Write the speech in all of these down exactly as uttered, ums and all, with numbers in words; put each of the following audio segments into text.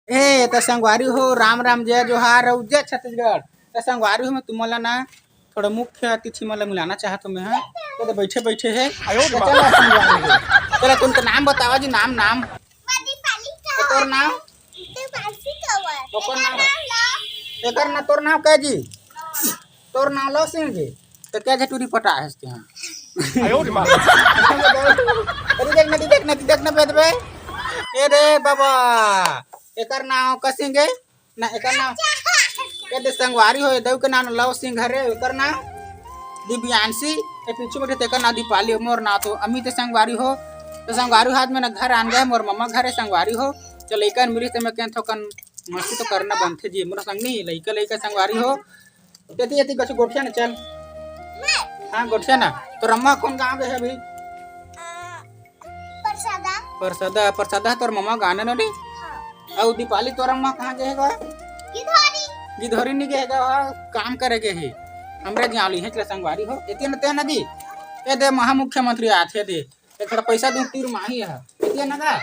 ए, त संगवारी हो, राम राम, जय जोहार अउ जय छत्तीसगढ़। त संगवारी हो, मैं तुमन ला ना थोड़ा मुख्य अतिथि मन ला मिलाना चाहत हूँ मैं, हाँ। तो बइठे बइठे हे। आयो रे तो चला संगवारी हो। चला, तुमन के नाम बतावा जी, नाम, नाम। तो तोर नाम? ओकर नाम? एकर ना, तोर नाम का जी? तोर नाम लव सिंह जी। तो क्या झटूरी पटा है इसके यहाँ? आयो रे माँ। अरे देख ना, देख ना, देख ना, बेद बे। ए रे बाबा, एकर नाम का सिंह है? ना, एकर नाम, ए दे संगवारी हो, ए दऊ के नाम लव सिंह हरे, एकर नाम दिव्यांशी, ए पीछू बैठे तेकर नाम दीपाली, मोर नाम तो अमित संगवारी हो। तो संगवारी हो, आज मैं ना घर आन गए, मोर मम्मा घर है संगवारी हो। तो लइका मिली तो मैं कहन थोकन मस्ती तो करना बनथे जी, मोर संग नहीं, लइका, लइका संगवारी हो। एती, एती कछु गोठिया ना चल। हाँ, गोठिया ना। तो रम्मा कौन गाँव गए है अभी? परसदा। परसदा, परसदा तोर ममा गाना न रे? हाँ। अउ दीपाली तोर अम्मा कहाँ गे हे गा? गिधौरी। गिधौरी नी गे हे गा, काम करे गे हे। हमरे जियाली हे, चला संगवारी हो। एती न ते नदी। ए दे, महामुख्यमंत्री आथे दे। ए थोड़ा पैसा दूँ तीर माही ह। एती न गा?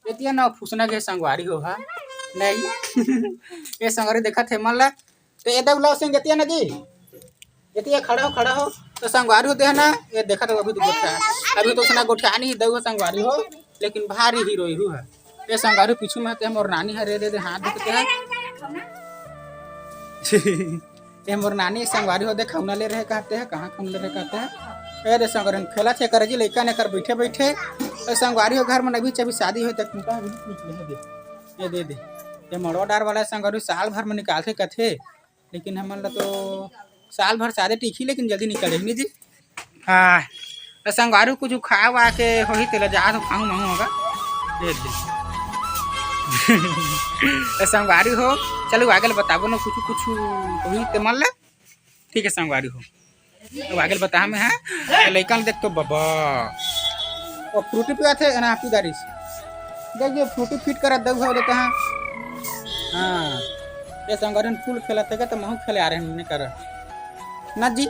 एती न फुसना गे संगवारी हो हा। नहीं। ए संगवारी देखत हे मन ला। तो एदे उलाव सिंह एती न गी। एती ये खड़ा हो, खड़ा हो। तो संगवारी हो दे हे ना, ये देखा तो अभी तो गोठिया, अभी तो उसना गोठिया नहीं दऊ संगवारी हो, लेकिन भारी हीरो हीरो है। ये संगवारी पीछू में ते मोर नानी हरे दे, दे हाथ देते हैं। ये मोर नानी संगवारी हो दे, खौना ले रहे कहते हैं, कहाँ खौना ले रहे कहते हैं। ए दे संगवारी खेला थे कर जी, लइका ने कर बैठे बैठे। ए संगवारी हो घर में अभी, अभी शादी हो तक उनका अभी कुछ नहीं दे। ये दे दे। ये मड़वा डार वाला संगवारी साल भर में निकालथे कथे, लेकिन हमन ला तो साल भर सादे टिकही, लेकिन जल्दी निकल जाही, नहीं जी? हाँ, तो संगवारी कुछ खाए वाए के होही, तेला जा तो खाऊं महूं होगा। ये दे। तो संगवारी हो, चलो आगे ले बताबो ना, कुछ, कुछ होही ते मन ला। ठीक है संगवारी हो, अब आगे ले बता मैं, हाँ? तो लइका ल देख तो बाबा, वो फ्रूटी पिया थे ना, पी दारिस। देख ये फ्रूटी फिट करा दऊ हो देता है। हाँ, ये संगवारी फूल खेला थे तो महू खेले आ रहे हैं, नहीं करा ना जी।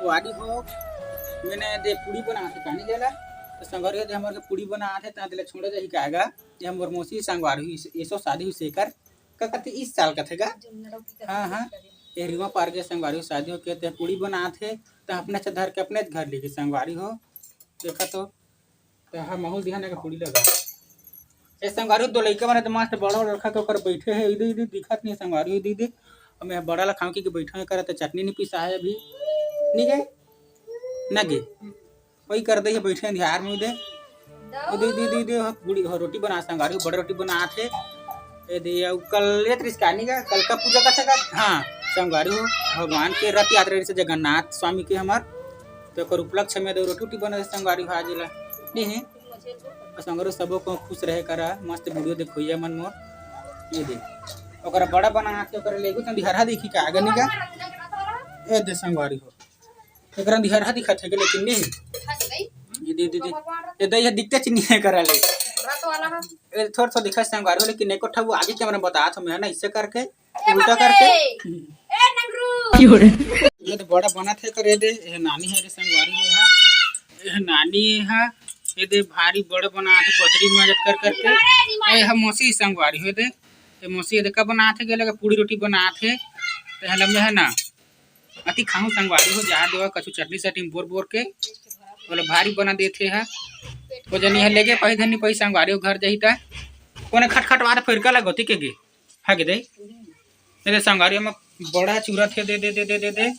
वादी हो, मैंने दे पूड़ी बना के पानी देला, तो संगवारी हो दे हमारे पूड़ी बना थे, ता दिला छोड़े जाही काहेगा, ये हमर मौसी संगवारी हुई, ये सो शादी हुई से कर, का कथे इस साल कथे का? हाँ, हाँ, ये रिवा पार के संगवारी हो शादी हो के ते पूड़ी बनात हे, त अपने से धर के अपने घर लेके संगवारी हो। देखा तो, त हा महूल दिहा ना के पूड़ी लगा। ए संगवारी हो, दो लइका बने त मस्त बड़ा बड़ा रखा के ओकर बैठे हे, इधर, इधर दिखत नहीं संगवारी हो, इधर, इधर। अब मैं बड़ा ला खाऊं कि बैठा करे त चटनी नहीं पिसा है अभी। नहीं गए? ना गे। वही कर दे, ये बैठे अंधियार में दे। ओ दे, दे, दे, दे, हो, पूड़ी, हो, रोटी बना संगवारी हो, बड़ा रोटी बनात हे। ए दे, अउ कल ये त्रिस्कानी का, कल का पूजा का था का? हाँ, संगवारी हो, भगवान के रथ यात्रा जैसे जगन्नाथ स्वामी के हमार, तो ओकर उपलक्ष्य में दे रोटी, रोटी बना संगवारी हो आज ला। नहीं है? और संगवारी हो, सबो को खुश रहे करा, मस्त वीडियो देखोइया मन मोर। ये दे। ओकरा बड़ा बनात हे, ओकरा लेगो तो अंधियारा देखी का, आगे नहीं का? ए दे संगवारी हो। एकरा अंधियारा दिखत हे के, लेकिन नहीं। ये दे, दे, दे। ये दे, ये दिखते च नहीं है करा ले। ए, थोड़ा सा दिखत संगवारी हो, लेकिन एको ठा वो आगे कैमरा में बतात हो मैं, है ना, इससे करके, उल्टा करके। ए, नंगरू। ये तो बड़ा बनत हे करे दे, ये नानी है रे संगवारी हो, ये नानी है, ये दे भारी बड़ा बनात हे, पतरी मदद कर करके। ए, हम मौसी संगवारी हो दे, ये मौसी ये दे का बनात हे, के लगा पूड़ी रोटी बनात हे, तो हलम में है ना, अति खाहूं संगवारी हो, जा देवा कछु चटनी सटनी बोर बोर के, बोले भारी बना देथे हा। वो जनी हा लेके पही धनी पही संगवारी हो घर जाही ता। कोने खटखटवा दे फिर का लगोती के गे। हा के दे। मेरे संगवारी में बड़ा चूरा थे दे, दे, दे, दे, दे, दे।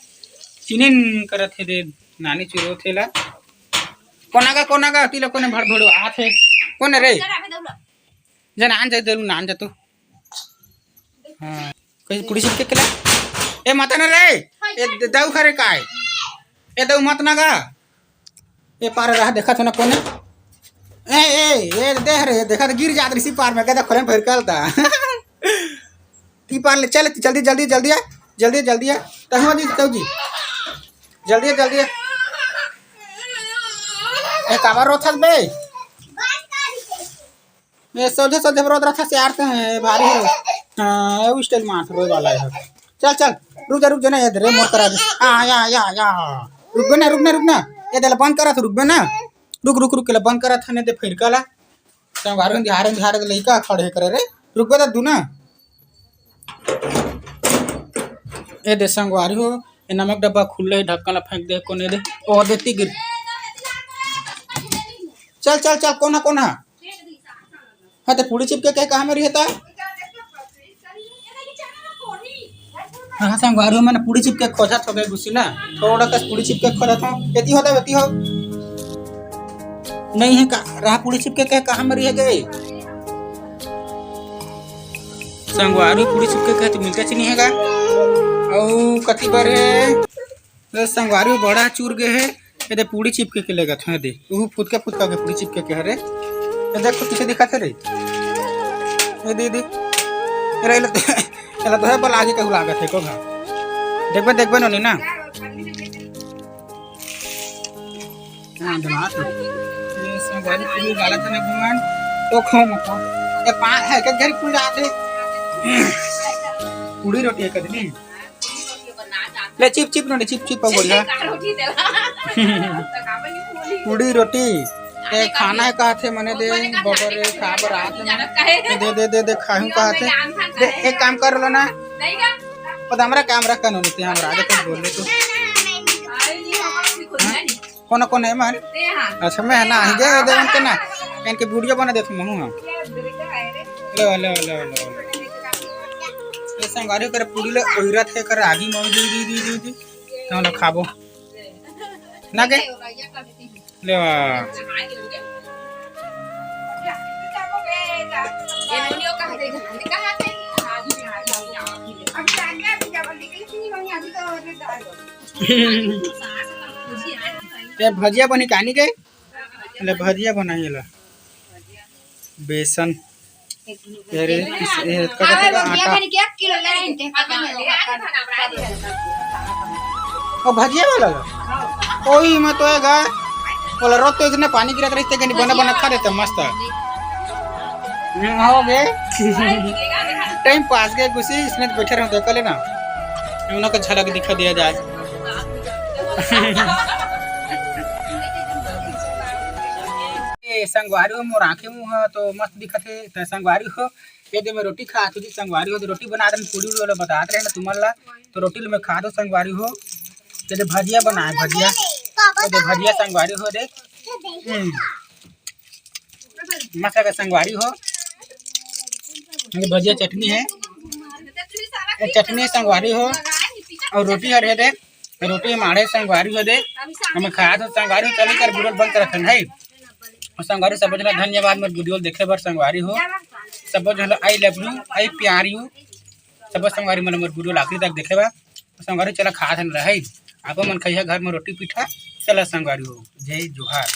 चिनिन करत हे दे, नानी चूरो थे ला। कोना का, कोना का, तिला कोने भड़ भड़ो आथे। कोने रे? जन आन जा, जरूर आन जा तू। हाँ, कहीं पूड़ी छिलके के ला। ए, मत ना रे। ए, द-, दऊ खरे काय? ए, दऊ मत ना गा। ए, पार रहा, देखा तो ना कोने। ए, ए, ए, देख रे, देखा तो गिर जात रही सी पार में, कहता खोले में फिर कल था। ती पार ले, चल, जल्दी, जल्दी, जल्दी आ, जल्दी, जल्दी आ। तहुआ जी, तहु जी। जल्दी आ, जल्दी आ। ए, काबर रोथस बे? ये सोझे सोझे रोत रहा था, सियार से है, भारी है। हाँ, ये स्टाइल मार रोए वाला है। चल, चल, रुक जा, रुक जा ना, ये दे रे, मोर करा दे। हाँ, या, या, या। रुक बे ना, रुक ना, रुक ना। ये देला बंद करा था, रुक बे ना। रुक, रुक, रुक, केला बंद करा था, नहीं दे फिर कला। संगवारी हो, अंधियार अंधियार लइका खड़े हे करे रे, रुकबे त दू ना। ए दे संगवारी हो, ए नमक डब्बा खुल्ले हे, ढक्कन ला फेंक दे, कोने दे, ओ दे तिगिर। चल चल चल, कोन हा कोन हा? हाँ, तो पूड़ी चिपके के कहाँ में रही था? हाँ, संगवारी हो, मैंने पूड़ी चिपके खोजत हो गए गुस्सी ना, थोड़ा कस पूड़ी चिपके खोजत हो, एती होता, एती हो। नहीं है का, रहा पूड़ी चिपके के कहाँ में रही गए? संगवारी पूड़ी चिपके के तो मिलते च नहीं है का? अउ कति बार है? ए संगवारी हो, बड़ा चूर गे हे। ए दे पूड़ी चिपके के लेगत हे, दे। उहू फुदका फुदका के पूड़ी चिपके के हरे। ए देख तो किसे दिखत हे रे। ए दे, दे। ए रे, एला तो, एला तो हे बला के कहू लागत हे को घा। देखबे, देखबे नोनी ना। हाँ, डलात हे। ए संगवारी पूड़ी डालत हे ना भगवान। तो खो मत। ए पा-, है के घर पूड़ी डालत हे। पूड़ी रोटी है कदनी। ले चिप चिप नोनी, चिप चिप, बढ़िया। पूड़ी रोटी। ए, खाना हे कहत हे, मने दे, बबर रे, खा बर रात में। दे, दे, दे, दे, खाहूं कहत हे। दे, एक काम कर लो ना। पता हमरा काम रख का नोनी, ते हमरा आगे कुछ बोल ले तू। कोन कोन हे मन? अच्छा, मैं ना आही गे, दे उनके ना, इनके वीडियो बना देथों महू हा। ले, ले, ले, ले, ले। ए संगवारी हो, कर पूड़ी ले ओइरत हे, कर आगी में दी, दी, दी, दी, दी। तो ना खाबो। ना के? ले वा। ते भजिया बनी कानी के? ले भजिया बनाई ला। बेसन। अरे, इस, ए, का कहथे का आटा। ओ भजिया वाला ला? ओही में तो हे गा। बोला, रोज तो इसने पानी गिरत रहिथे, कहीं बना बना खा लेते मस्त। हम्म, हो गे। टाइम पास के गुस्सी, इसने तो बैठे रहो, देख लेना। उन्हों को झलक दिखा दिया जाए। ए संगवारी हो, मोर आँखी मुँह ह तो मस्त दिखत हे। त संगवारी हो, ये दे मैं रोटी खात हों जी संगवारी हो, तो रोटी बना देन, पूड़ी वाला बतात रहे ना तुमन ला, तो रोटी ल मैं खात हों संगवारी हो। ये दे भजिया बनाए, भजिया, ये दे भजिया संगवारी हो दे। हम्म। मस्त लगा संगवारी हो। ये भजिया चटनी हे, ये चटनी संगवारी हो, अउ रोटी हर हे दे। रोटी माढ़े संगवारी हो दे, हम खात हों संगवारी हो। चली कर वीडियो बंद करत हन, है। अउ संगवारी सब जना धन्यवाद, मोर वीडियो देखे बर संगवारी हो। सब जना I love you, I प्यार you। सब संगवारी मन मोर वीडियो आखिरी तक देखे बर। संगवारी चला खात हन रहे, आप मन खइहा घर में रोटी पीठा। चला संगवारी हो, जय जोहार।